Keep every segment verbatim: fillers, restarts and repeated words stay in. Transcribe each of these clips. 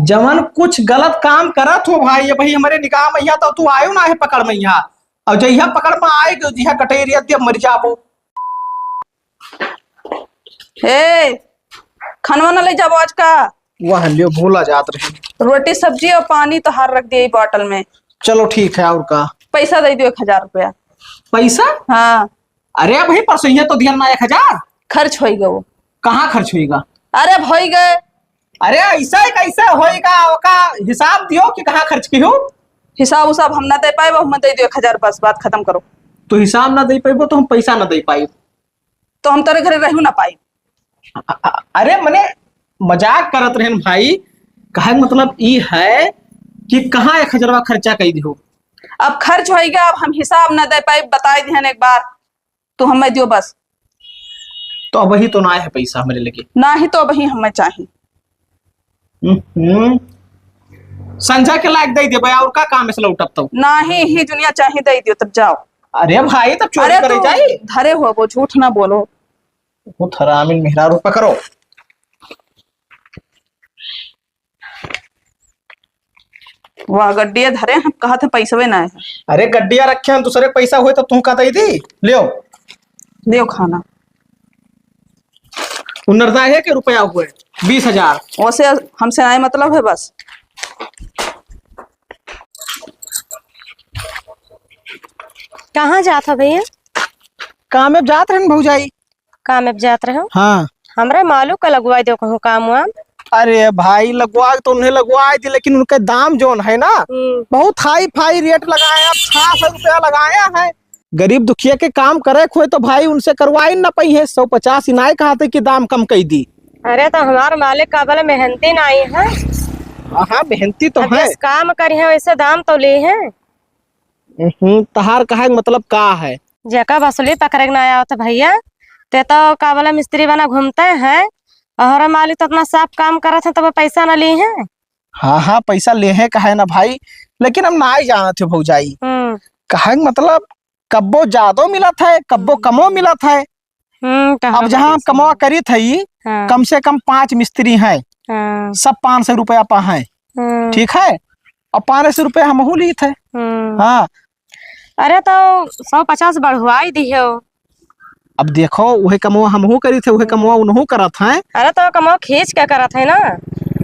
जवन कुछ गलत काम करत हो भाई, अबहीं हमरे निगाह में हिया तो तू आयो ना है पकड़ में हिया। और जहिया पकड़ में आए गयो, जिहा कटेरिया दिया मर जाबो। ए, खानवा ना ले जाबो आज का? वह लियो, भूला जात रहे। रोटी, सब्जी और पानी तोहार रख दिए ई बॉटल में। चलो ठीक है, और का? पैसा दे दियो एक हजार रुपया। पैसा? हाँ। अरे अबहीं परसों तो दिया ना एक हजार। खर्च होई गयो। कहाँ खर्च होई गा? अरे अब होई गए। अरे ऐसा ही कैसे होई गा? ओका हिसाब दियो कि कहाँ खर्च किहो। हिसाब उसाब हम ना दे पाए, हम दे दियो एक हजार, बस बात खत्म करो। तो हिसाब ना दे पाइबो तो हम पैसा ना दे पाइब। तो हम तेरे घरे रहू ना पाई। अ-, अ-, अरे मने मजाक करत रहन भाई, कहे के मतलब ई है कि कहाँ एक हजरवा खर्चा कई दिहो। अब खर्च होई गया, अब हम हिसाब ना दे पाई, बताई दिहन एक बार, तू हमें दियो बस। तो अबहीं तो ना है पैसा हमरे लगे। ना ही तो अबहीं हमें चाही। हम्म, संझा के लायक दे देबे, और का काम है से लौटब तो? ना ही, ही दुनिया चाही दे दियो, तब जाओ। अरे भाई, तब चोरी अरे करे तू जाई? धरे हो वो, झूठ ना बोलो। वो थरामिन मेहरारू पकड़ो। वाह, गड्डिया धरे हैं, कहत हैं पैसवे ना है। अरे गड्डिया रखे हैं, दूसरे पैसा होए तो तू का दे दी, लियो। लियो खाना। उन्नरदा है कि रुपया हुए? बीस हजार। वैसे हमसे आए मतलब है बस। कहाँ जात हो भैया? काम में जात रहन भौजाई। काम में जात रहो? हाँ। हमरा मालूम का लगवाई दो कहूँ काम वाम। अरे भाई, लगवा तो उन्हें लगवाई दी, लेकिन उनके दाम जोन है ना, हम्म। बहुत हाई फाई रेट लगाए हैं, छह सौ रुपया लगाए हैं। गरीब दुखिया के काम करे खोए तो भाई उनसे करवाई ना पाई है, सौ पचास ही नाय कहते कि दाम कम कई दी। अरे तो हमार मालिक का बोले मेहनती नाई है। हाँ, हाँ, मेहनती तो अब है। जस काम करी है वैसे दाम तो ली है। हम्म, तहार कहे के मतलब का है? जेका बसुली पकड़े के ना आवत भैया, ते तो का बोला मिस्त्री बना घूमते हैं, और हमारे मालिक तो इतना साफ काम करत हैं, तब पैसा ना ली हैं। हाँ, हाँ, पैसा ले हैं कहे ना भाई, लेकिन हम ना ही जानत हो भौजाई। हम्म। कहे के मतलब कब्बो ज्यादो मिलत है, कब्बो कमो मिलत है। हम्म, कहाँ अब जहाँ हम कमवा करी थई, हाँ। कम से कम पाँच मिस्त्री हैं, हाँ। सब पाँच सौ रुपया पा हैं, हम्म। ठीक है, और पाँच सौ रुपया हमहू ली थे। हम्म। हाँ। अरे तो सौ पचास बढ़वाई दिहो। अब देखो, उहे कमवा हमहू करी थे, उहे कमवा उनहू करत हैं। अरे तो कमवा खींच के करत है ना।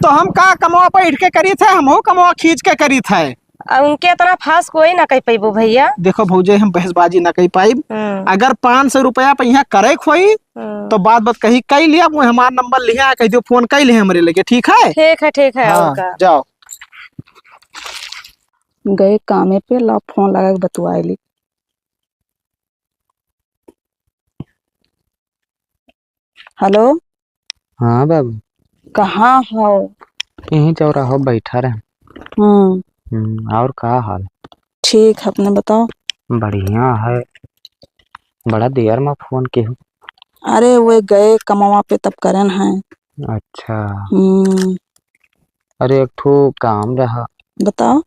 तो हम का कमवा बैठ के करी थे, हमहू कमवा खींच के करी थे। आ, उनके इतना फास कोई ना कह पैबो भैया। देखो भौजाई, हम बहसबाजी ना कह पाइब। हम्म। अगर पाँच सौ रुपया पे यहाँ करे खोई, हम्म। तो बात बात कही कह लिया, वो हमार नंबर लिया, कह दियो फोन कह लिया हमरे लगे, ठीक है? ठीक है, ठीक है, हाँ, और का? जाओ। गए कामे पे, ला फोन लगा के बतुआए ली। हेलो। हाँ बाबू। कहाँ हो? यहीं चौराहा बैठा रहे। हम्म। हम्म, और का हाल? ठीक है, अपने बताओ। बढ़िया है। बड़ा देर में फोन किहो। अरे, वे गए कमवा पे तब करन है। अच्छा। हम्म। अरे, एक ठो काम रहा। बताओ।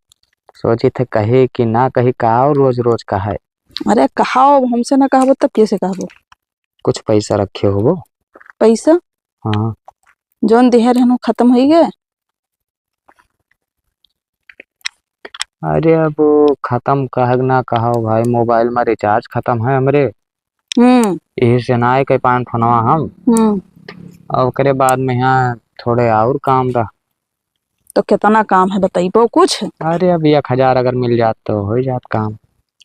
सोची थे कहे कि ना कही का और रोज रोज कहे। अरे, कहाओ, अब हमसे ना कहबो तब कैसे कहबो? कुछ पैसा रखे होबो? पैसा? हाँ। जौन देहे रहनु खत्म होई गए? अरे अब खत्म कहक ना कहो भाई, मोबाइल में रिचार्ज खत्म है हमरे। हम्म। यही से ना आए कह पान फोनवा हम। हम्म। अब ओकरे बाद में यहाँ थोड़े और काम रह। तो कितना काम है बताइबो कुछ? अरे अब एक हजार अगर मिल जात तो हो जात काम।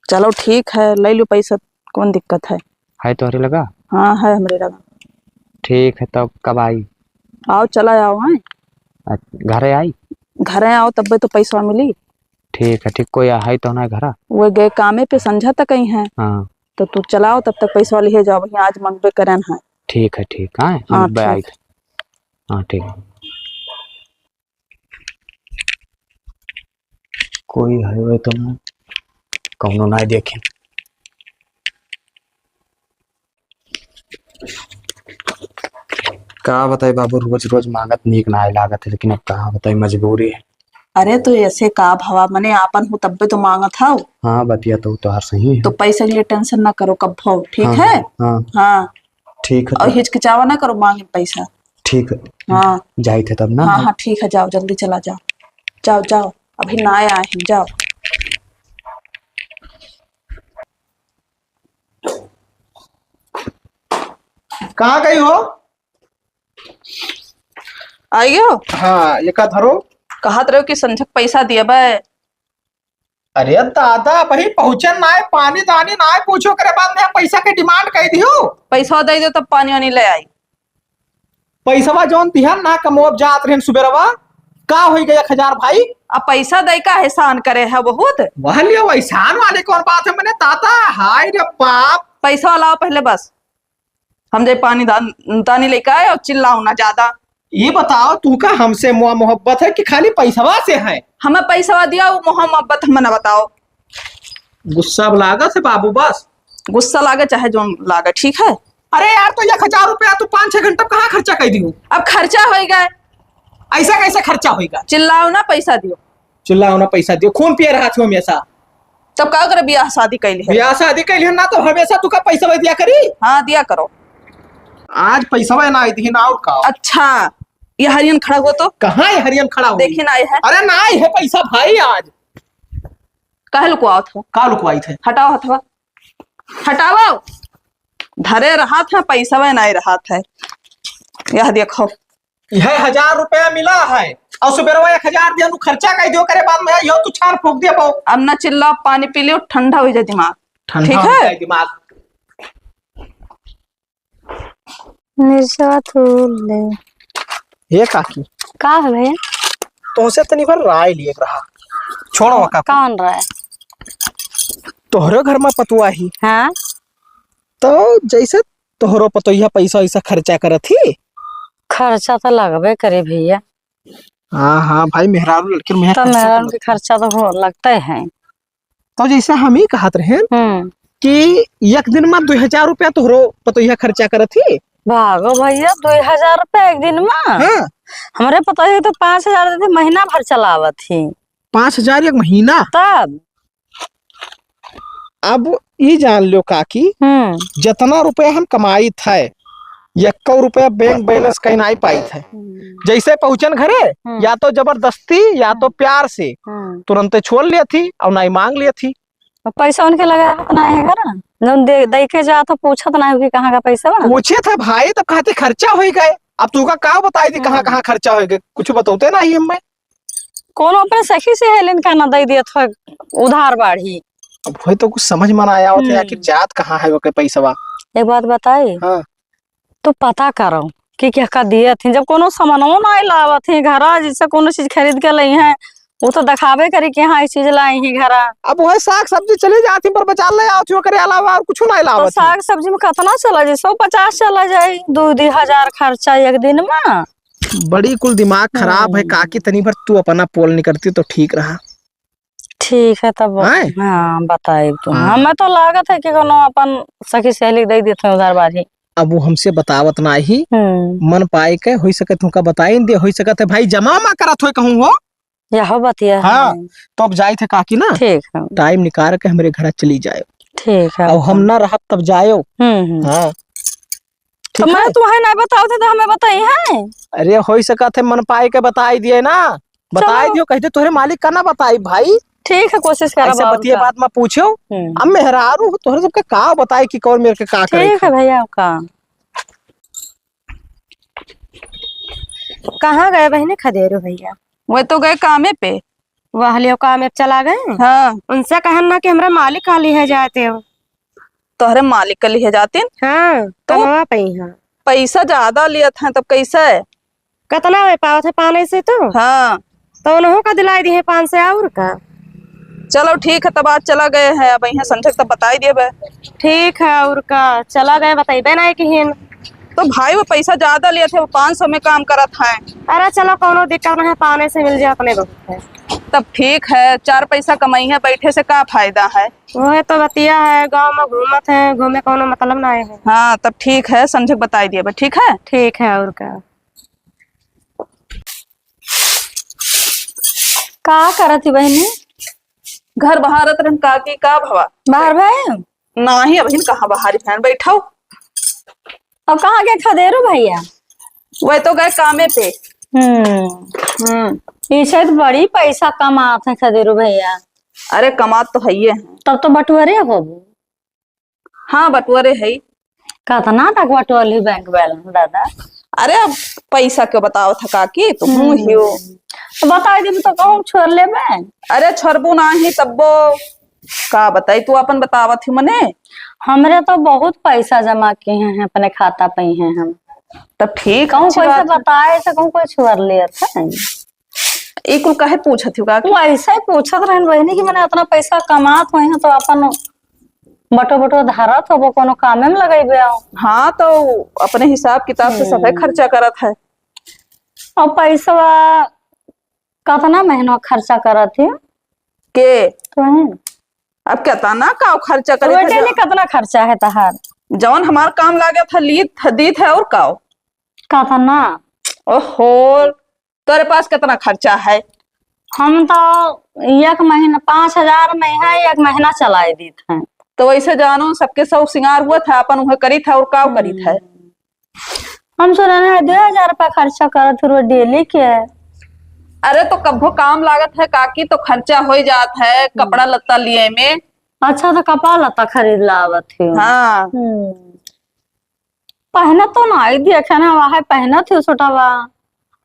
चलो ठीक है, ले लो पैसा, कौन दिक्कत है? है तोहरे लगा? हाँ, है हमरे लगा। ठीक है, तब कब आई? आओ, चला आओ, हैं? अच्छा, घरे आई? घरे आओ, तब्बे तो पैसा मिली। ठीक है, ठीक, कोई आ-, है तो ना घरा? वो गए कामे पे, संझा तक आई हैं। हाँ। तो तू चलाओ, तब तक पैसा लिहे जाओ, वहीं आज मंगबे करन है। ठीक है, ठीक है, हाँ, हम बे ठीक आई। है। हाँ, ठीक है। कोई है वे तो ना, कौनो ना देखे। का बताई बाबू, रोज रोज मांगत नीक ना लागत है, लेकिन अब का बताई, मजबूरी है। अरे तो ऐसे का भवा, मने आपन हो तब्बे तो मांगत हव। हाँ, बतिया तो तोहार सही है। तो पैसे के लिए टेंशन ना करो कब हो, ठीक हाँ, है? हाँ। हाँ। ठीक है, और तो हिचकिचावा ना करो मांगे पैसा। ठीक है। हाँ। जाइत है तब ना। हाँ, हाँ, ठीक है, जाओ, जल्दी चला जाओ। जाओ, जाओ, अभी ना आए हैं, जाओ। कहाँ गई हो? आइयो। हाँ, ये का धरो? कहत रहो कि संझक पैसा दियबे। अरे दादा, अबहीं पहुँचन नाय, पानी दानी नाय पूछो, ओकरे बाद में पैसा के demand कइ दियो। पैसा दइ दो, तब पानी वानी ले आई। पैसवा जौन दिहन ना, कमोब जात रहन सुबेरवा, का होई गया एक हजार भाई? अब पैसा दइ का एहसान करे है बहुत? वह लियो, एहसान वाली कौन बात है? मने दादा, हाय रे बाप। पैसा लाओ पहले बस। हम जाई पानी दान-, तानी लेके आए और चिल्लाओ ना ज्यादा। ये बताओ, तू का हमसे मोह मोहब्बत है कि खाली पैसवा से है? हमें पैसवा दिया, वो मोह मोहब्बत हमें ना बताओ। गुस्सा अब लागत है बाबू, बस। गुस्सा लागे चाहे जौन लागे, ठीक है? अरे यार, तो एक हजार रुपया तू पाँच छह घंटा कहाँ खर्चा कर दियो? अब खर्चा होई गए। ऐसा कैसे खर्चा होई गए? चिल्लाओ ना, पैसा दियो। चिल्लाओ ना, पैसा दियो। खून पिए रहा थी हमेशा। तब का करे, बियाह शादी कैली है? बियाह शादी कैली है ना, तो हमेशा तू का पैसा दिया करी? हाँ, दिया करो। आज पैसा ना आई थी ना, और का? अच्छा, ये हरियन खड़ा हो तो? कहाँ ये हरियन खड़ा हो? देखी ना, ये है। अरे ना, ये है पैसा भाई आज। काहे लुकवावत हो? का लुकवाई थे? हटाओ हथवा, हटाओ। धरे रहत है, पैसवे नाहीं रहत है। यह देखो। यह हजार रुपया मिला है और सुबेरवा एक हजार दिया, नु खर्चा कइ दियो, करे बाद में यो तू छान फूंक दिया बहु। अब ना चिल्ला, पानी पी लियो, ठंडा हो जाए दिमाग। ठंडा ठीक हो है? जाए दिमाग। मिर्चवा तोड़ ले। ए काकी। का है भैया? तोहसे तनी भर राय लिए रहा। छोड़ो का। कौन राय? तोहरे घर में पतुआ ही। हाँ। तो जैसे तोहरो पतोहिया पैसा वैसा खर्चा करत ही। खर्चा तो लगबे करे भैया। हाँ, हाँ भाई, मेहरारू लड़के में तो खर्चा तो मेहरारू के लगता है। खर्चा तो हो, लगता है। तो जैसे हम ही कहत रहेन हम्म। कि एक दिन में दो हजार रुपया तोहरो पतोहिया खर्चा करत ही। भागो भैया, दो हजार रुपया एक दिन में? हाँ। हमरे पतोहिया तो पाँच हजार देते, महीना भर चलावत ही। पाँच हजार एक महीना? तब। अब ई जान लो काकी, हम्म। जितना रुपया हम कमाइत है, यक्को रुपया बैंक बैलेंस कहीं नाहीं पाइत है। हम्म। जैसे पहुँचन घरे, हम्म। या तो जबरदस्ती, या तो हम्म। प्यार से हम्म। तुरंते छोड़ लेत ही और नाहीं माँग लेत ही। अब पैसा उनके लगावत नाहीं है घर, जौन दे, दे के जा तो पूछत नाहीं हो कि कहाँ का पैसा बा। पूछे थे भाई, तब कहते खर्चा होइ गए। अब तू का, का बताई थी, कहाँ, हम्म। कहाँ खर्चा होइ गए, कुछ बतौते नाहीं हमें। कोनो अपने सखी सहेलिन का ना दे दियत हो उधार बाढ़ी। अब वही तो कुछ समझ में ना आवत है, आखिर हम्म। जात कहाँ है ओके पैसवा। एक बात बताई? हाँ। तो पता करो कि क्या का दियत हैं, जब कोनो सामानो ना लावत हैं घरा, जिससे कोनो चीज खरीद के लई हैं, वो तो दिखावे करी कि हाँ, ये चीज लाई हैं घरा। अब वही साग सब्जी चली जाती, पर बचा ले आवत हो, ओकरे अलावा और कुछ ना तो लावत है। साग सब्जी में कितना चला जाए, सौ पचास चला जाए, दो, दो हजार खर्चा एक दिन में। बड़ी कुल दिमाग खराब है हम्म। काकी, तनी भर तू अपना पोल निकरती तो ठीक रहा। ठीक है तब। हैं? हाँ, बताइब तुम। हाँ। हमें तो लागत है कि कोनो अपन सखी सहेली दे देते हैं उधार बाढ़ी। अब वो हमसे बतावत ना ही, हम्म। मन पाए के होई सके तुमका बताई दे, होई सकत है भाई जमा मा करत होई कहूँ हो। यहो बतिया हाँ, है। तो अब जाइत है काकी ना, ठीक है। टाइम निकाल के हमरे घर चली जाए। ठीक है, अब हम ना रहब तब जायो। हम्म, हम्म। हाँ। तो ठीक मैं है? तुम्हें ना बताओ थे तो हमें बताई है? अरे, होई सकत है मन पाए के बताई दिए ना, बताई चलो। दियो, कहते तोहरे मालिक का ना बताई भाई। ठीक है, कोशिश करब ऐसे और बतिये का। बात में पूछो। हम्म। अब मेहरारू हो, तोहरे सबके का बताई कि कौन मेरे के का करे ठीक है था। भैया, का कहाँ गए बहिनी खदेरू भैया? वो तो गए कामे पे। वह लियो कामे पे चला गए? हाँ। उनसे कहन ना कि हमरा मालिक का लिहे जाते हो। तोहरे मालिक का लिहे जातिन? हाँ, तो कमवा पई हाँ। पैसा ज्यादा लियत हैं, तब कैसे? कितना में पावत है पाने से तो? हाँ। तो उन्हों का दिलाई दी है पाँच सौ और का। चलो ठीक है, तब आज चला गए हैं, अब यहाँ संझक तब बताई दिए बे। ठीक है, और का, चला गए, बताइबे ना कि हिन। तो भाई, वो पैसा ज्यादा लिए थे, वो पाँच सौ में काम करत हैं। अरे चलो, कोनो दिक्कत नहीं है, पाने से मिल जाए, अपने बहुत है। तब ठीक है, चार पैसा कमाई है, बैठे से का फायदा है? वह तो बतिया है, गाँव में घूमत है, घूमे कोनो मतलब ना है। हाँ, तब ठीक है, संझक बताई दिए बे, ठीक है? ठीक है, और का। का करत ही बहिनी? घर बहारत रहन काकी, का भवा? बाहर भए? नाही, अबहिन कहाँ बहारी भैन, बैठो। अब कहाँ गए खदेरू भैया? वह तो गए कामे पे। हम्म। हम्म। इसे तो बड़ी पैसा कमात है खदेरू भैया। अरे, कमात तो हइये हैं। तब तो बटुअरे होबू। हाँ, बटुअरे है। कतना तक बटुअल ही बैंक बैलेंस, दादा? अरे, अब पैसा के बताओ था काकी, तो हूँ हम्म। हियो। तो बताई देबू तो कहूँ छोड़ लेबे। अरे, छोड़बू नाही तब्बो। का बताई, तू अपन बतावत ही मने। हमरे तो बहुत पैसा जमा किहे हैं, अपने खाता पे ही हैं हम। तब ठीक, कहूँ अच्छी कोई से बात है। बताए से कहूँ कोई छोड़ लेत है। ई कुल काहे पूछत हो काकी? वो ऐसे ही पूछत रहन बहिनी कि मने इतना पैसा कमात होई हैं तो अपन बटो बटो धरत होबो, कोनो कामे में लगइबे आओ। हाँ, तो अपने हिसाब किताब से सभे हम्म। खर्चा करत है। और पैसवा कतना महीना खर्चा करत है? के? तो है। अब केतना का खर्चा तो करत है? Daily जो कतना खर्चा है तहार? जौन हमार काम लागत है, लीत है, दीत है, और का? कतना? ओहो, तोरे पास कितना खर्चा है? हम तो एक महीना, पाँच हजार में है, एक महीना चलाए दीत हैं। तो वैसे जानो, सबके शौक सिंगार हुआ था, अपन उहे करी था और का करी था? हम्म। हम सुना है, दो हजार रुपया खर्चा करत हो daily के। अरे, तो कब्बो काम लागत है काकी, तो खर्चा हो जात है, हम्म। कपड़ा लत्ता लिए में। अच्छा, तो कपड़ा लत्ता खरीद लावत हो। हाँ। हम्म। पहनत तो नाई देखे ना, वह पहनत ही छोटवा।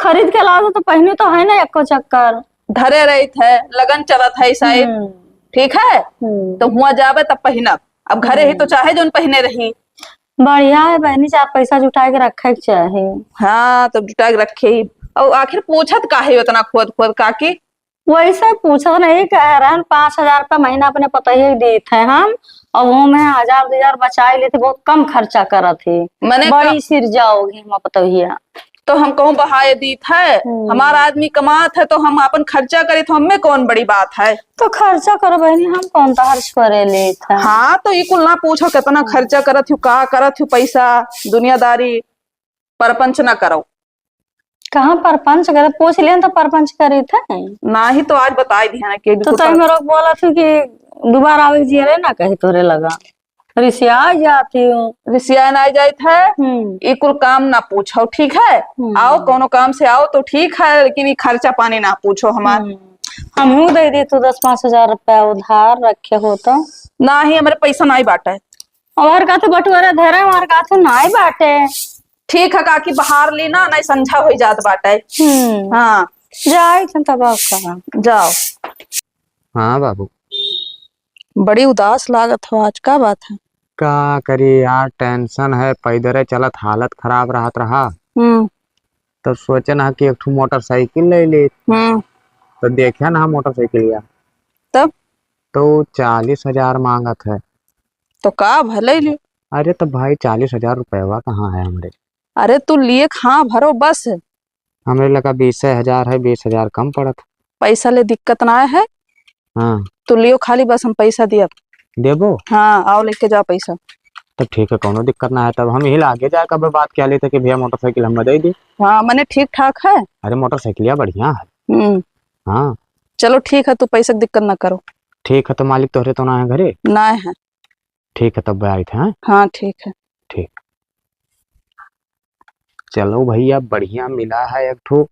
खरीद के लावत तो पहने तो है ना एको चक्कर। धरे रहित है, लगन चलत है शायद। हम्म। ठीक है? हम्म। तो हुआ जाबे तब पहिनब। अब घरे ही तो हम्म। चाहे जौन पहिने रही। बढ़िया है बहनी, चार पैसा जुटाए के रखे के चाही। हाँ, तो जुटाए के रखे ही। और आखिर पूछत काहे उतना खोद खोद काकी? वैसे पूछत नहीं, कह रहन पाँच हजार रुपया महीना अपने पतोहिया के देत है हम, और वो में हजार दो हजार बचाए लेते, बहुत कम खर्चा करत है। मने बड़ी का- सिर जाओगी हम पतोहिया। तो हम कहूँ बहाए दीत है, हम्म। हमार आदमी कमात है तो हम अपन खर्चा करी तो हमें कौन बड़ी बात है? तो खर्चा करो बहनी, हम कौन तहर छोरे लेत है? हाँ, तो ई कुल ना पूछो कितना हम्म। खर्चा करत हो, का करत हो, पैसा दुनियादारी परपंच ना करो। कहाँ परपंच करत? पूछ लेन तो परपंच करीत है। नाही तो आज बताई दिया ना कि तो बिल्कुल तई पर- में रोक बोला थी कि दोबारा आवे जियरे ना कही तोरे लगा। रिसिया जाती हूँ। रिसिया ना जाइत है। हम्म। ई कुल काम ना पूछो, ठीक है? हम्म। आओ, कोनो काम से आओ तो ठीक है, लेकिन ई खर्चा पानी ना पूछो हमार। हम्म। हमहू दे दी तू दस पाँच हजार रुपया उधार रखे हो तो। नाही, हमरे पैसा नाही बाटे। और का तो बटुअरा धरे, और का तो नाही बाटे। ठीक है काकी, बहार ली ना, नहीं संझा हो जात बाटे। हम्म। हाँ। जाए थे तब आप कहा। जाओ। हाँ बाबू। बड़ी उदास लागत हो आज, का बात है? का करी यार, tension है, पैदरे चलत हालत खराब रहत रहा। हम्म। तो सोचे ना कि एक ठो मोटरसाइकिल ले ली। हम्म। तो देखे ना मोटरसाइकिल यार। तब? तो चालीस हजार मांगत है। तो का भले ले। अरे तो भाई, चालीस हजार रुपयवा कहाँ है हमरे? अरे तू लिए खा भरो बस। हमरे लगा बीसे हजार है, बीस हजार कम पड़त। पैसा ले दिक्कत ना है। हाँ। तू लियो खाली बस, हम पैसा दियब। देबो? हाँ, आओ लेके जाओ पैसा। तब ठीक है, कौनो दिक्कत ना है। तब हम यही लागे जाए कब बात क्या लेते कि भैया मोटरसाइकिल हमें दे दी। हाँ, मने ठीक ठाक है। अरे मोटरसाइकिलिया बढ़िया है। हम्म। हाँ। चलो ठीक है, तू पैसा की दिक्कत ना करो। ठीक है, तो मालिक तोहरे तो ना है घरे? ना है। ठीक है, तब आइत है, हाँ? हाँ, ठीक है। ठीक। चलो भैया, बढ़िया मिला है एक ठो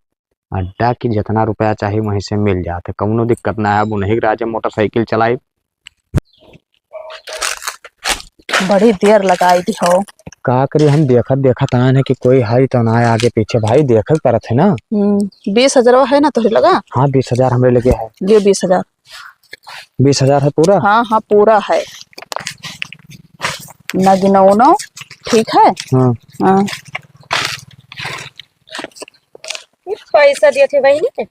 अड्डा की जितना रुपया चाही वहीं से मिल जात है, कौनो दिक्कत ना है। अब उन्हीं के राजे मोटरसाइकिल चलाई। बड़ी देर लगाई दी हो। का करी, हम देखत देखत आए हैं कि कोई है तो ना है आगे पीछे, भाई देखे परत है ना। हम्म, बीस हजार है ना तोहरे लगा? हाँ, बीस हजार हमरे लगे है। लियो बीस हजार। बीस हजार है पूरा? हाँ, हाँ, पूरा है। ना गिनो उनो, ठीक है? हाँ। हाँ। ये पैसा दिए थे बहिनी?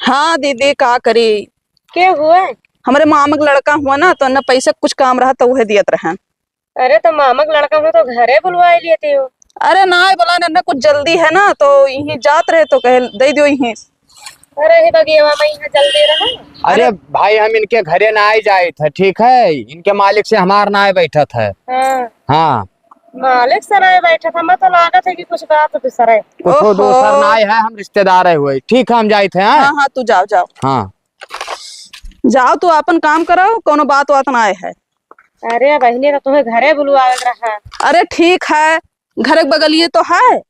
हाँ दीदी, का करी? के हुआ? हमरे मामा के लड़का हुआ ना, तो ना पैसा कुछ काम रहा तो वह दियत रहे। अरे, तो मामा के लड़का हो तो घरे बुलवाए लेती हो। अरे नाय, बोला ना, ना कुछ जल्दी है ना, तो यहीं जात रहे तो कहे दे दियो यहीं। अरे, हे बगियवा में यहाँ जल्दी रहे। अरे अरे भाई, हम इनके घरे ना आई जाइत है, ठीक है? इनके मालिक से हमार ना बैठत है। हाँ। हाँ। मालिक से ना बैठत, हमें तो लागत है कि कुछ बात दूसर है। कुछ ओहो। दूसर ना है, हम रिश्तेदार है हुए। ठीक है, हम जाइत है, हाँ? हाँ, हाँ, तू जाओ, जाओ। हाँ। जाओ, तू अपन काम करो, कोनो बात वात ना है। अरे बहिनी, तो तुम्हें घरे बुलवावे के रहा। अरे ठीक है, घर के बगलिए तो है।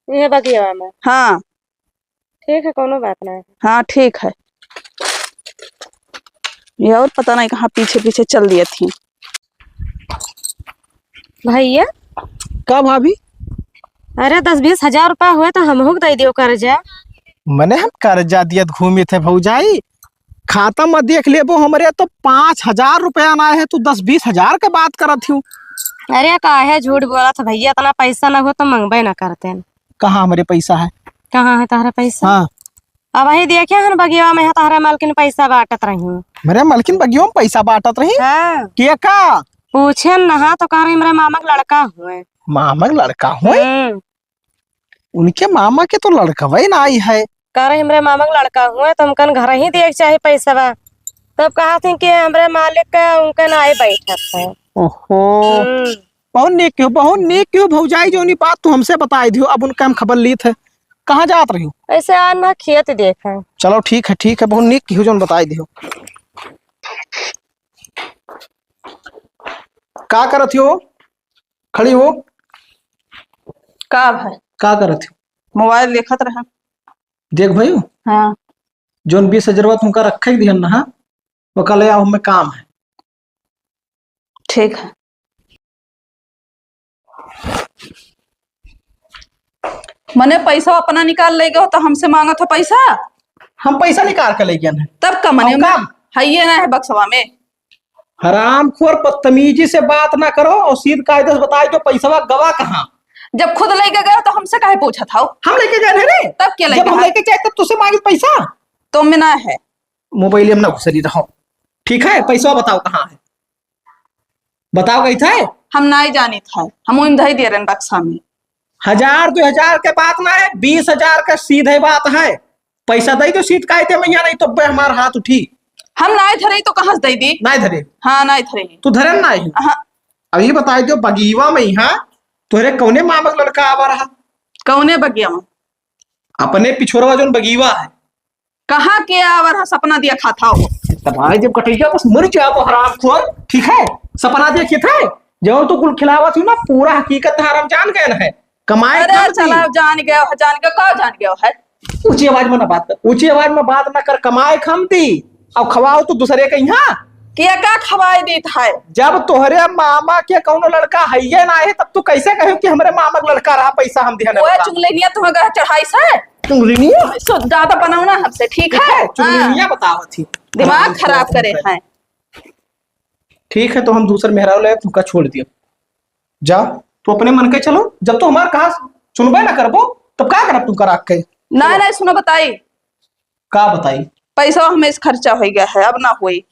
ये बगिया में? हाँ। ठीक है, कौनो बात नहीं। हाँ, ठीक है। ये और पता नहीं कहाँ पीछे पीछे चल दिया थी। भैया। का भाभी? अरे, दस बीस हजार रुपया हुए तो हमहू के दे दियो कर्जा। मने हम कर्जा दियत घूमित है भौजाई, खाता में देख लेबो हमरे तो पाँच हजार रुपया ना है, तू दस बीस हजार के बात करत हूँ। अरे, काहे झूठ बोलत है भैया, इतना पैसा ना हो तो मंगबे ना करते। कहाँ हमरे पैसा है? कहाँ है तहरा पैसा? हाँ। अब वही देखे हन बगिया में है तहरा मालकिन पैसा बांटत रही। मेरे मालकिन बगिया में पैसा बांटत रही? हाँ। के का? पूछे न नहा तो कह रही मेरे मामा के लड़का हुए। मामा के लड़का हुए? हम्म। उनके मामा के तो लड़कवे ना आई है। कह रहे हमरे मामा के लड़का हुए तो हमकन घर ही दिए के चाही पैसवा। तब कहा थी कि हमरे मालिक का उनके ना आई बैठत है। ओहो। हम्म। बहुत नीक कियो, बहुत नीक कियो भौजाई, जौनी बात तू हमसे बताई दियो, अब उनका हम खबर लीत है। कहाँ जात रही हो? ऐसे आ ना खेत देखे। चलो ठीक है, ठीक है, बहुत नीक कियो जौन बताई दियो। का करत हो? खड़ी हो। का भाई? का करत हो? मोबाइल देखत रहा। देख भाई। हाँ। जौन बीस हजारवा तुमका रखे के दिहन ना, हाँ? वो कल आओ, हमें काम है। ठीक है। मने पैसा अपना निकाल ले गयो तो हमसे मांगत हो पैसा? हम पैसा निकाल के ले गए हैं। तब का मने हम का? है ये ना है बक्सवा में। हरामखोर, बदतमीजी से बात ना करो और सीध कायदे से बताए जो पैसवा गवा कहाँ? जब खुद लेके गए तो हमसे काहे पूछत हो? हम लेके गए रहे रे। तब के लेके जब हम गए? लेके जाए तब तुझसे मांगे पैसा? तो में ना है। मोबाइल में ना घुसरी रहो, ठीक है? पैसा बताओ कहाँ है, बताओ कहीं थे? हम नाई जानित है, हम उन धई दे रहे बक्सा में। हजार दो हजार के बात ना है, बीस हजार का सीधे बात है। पैसा दे दो सीध कायदे में, यहाँ नहीं तो बे हमार हाथ उठी। हम नाई धरे तो कहाँ से दे दी? नाई धरे। हाँ, नाई धरे। तू धरे ना ही। हाँ। अब ये बताई दो, बगीवा में यहाँ तोहरे कौने मामा के लड़का आवा रहा? कौने बगिया में? अपने पिछोरवा जौन बगीवा है। कहाँ के आवा रहा सपना दिया खाता हो? तब भाई जब कटैया बस मर जाबो हरामखोर, ठीक है? सपना देखित है, जौन तू कुल खिलावत हो ना, पूरा हकीकत धार हम जान गए हैं। कमाए अरे खातिर। चला, जान गयो है, जान गयो, का जान गयो है? ऊंची आवाज में ना बात कर, ऊंची आवाज में बात ना कर, कमाए खातिर। अब खवाओ तो दूसरे के यहाँ। के का खवाए देत है? जब तोहरे मामा के कौनो लड़का हइये ना है, तब तू कैसे कहो कि हमरे मामा के लड़का रहा, पैसा हम दिहन ओए रहा? चुंगलेनिया तुम्हें गह चढ़ाई से? चुंगलेनिया? सो ज्यादा बनाओ ना हमसे, ठीक ठीक है? है, चुंगलेनिया हाँ। बतावत ही। दिमाग हाँ, खराब करे हैं। ठीक है, तो हम दूसर मेहरारू ले तुमका छोड़ दियो। जा, तू अपने मन के चलो, जब तू हमार कहा सुनबे ना करबो, तब का करब तुमका राख के? ना, ना, सुनो बताई। का बताई? पैसा हमें इस खर्चा हो गया है, अब ना होई।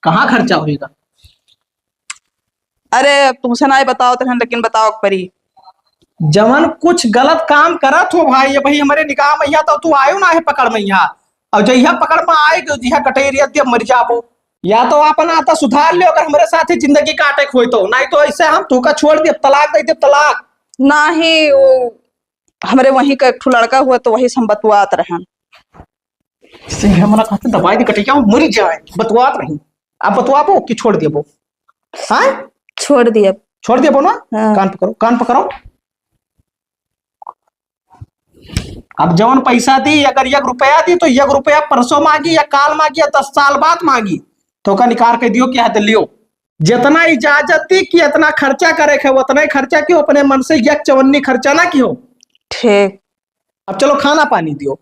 कहाँ खर्चा होएगा? अरे, अब तुमसे ना बताओ तो, लेकिन बताओ परी। जवन कुछ गलत काम करत हो भाई, ये भाई हमारे निगाह में यहाँ तो तू आयो ना है पकड़ में यहाँ, और जहिया पकड़ में आए तो जिहा कटेरिया दिया मर जाबो। या तो अपन आता सुधार लियो, अगर हमारे साथ ही जिंदगी काटे के होई तो, नहीं तो ऐसे हम तू का छोड़ दिए, तलाक दे दे, तलाक। नाही, वो हमरे वहीं का एक ठो लड़का हुआ, तो वही से हम बतुआत रहन। सिंह मना कहते दवाई दे कटे क्या, मरी जाए, बतुआत नहीं। आप बतुआबो कि छोड़ देबो? हाँ? छोड़ दिए। छोड़ देबो ना? हाँ। कान पकड़ो, कान पकड़ो। अब जवन पैसा दी, अगर एक रुपया दी, तो एक रुपया परसों मांगी या काल मांगी या दस साल बाद मांगी, तो ओका निकाल के दियो कि हाँ, तो लियो। जितना इजाजत दी कि इतना खर्चा करे के, उतना ही खर्चा कियो, अपने मन से एक चवन्नी खर्चा ना कियो। ठीक। अब चलो खाना पानी दियो।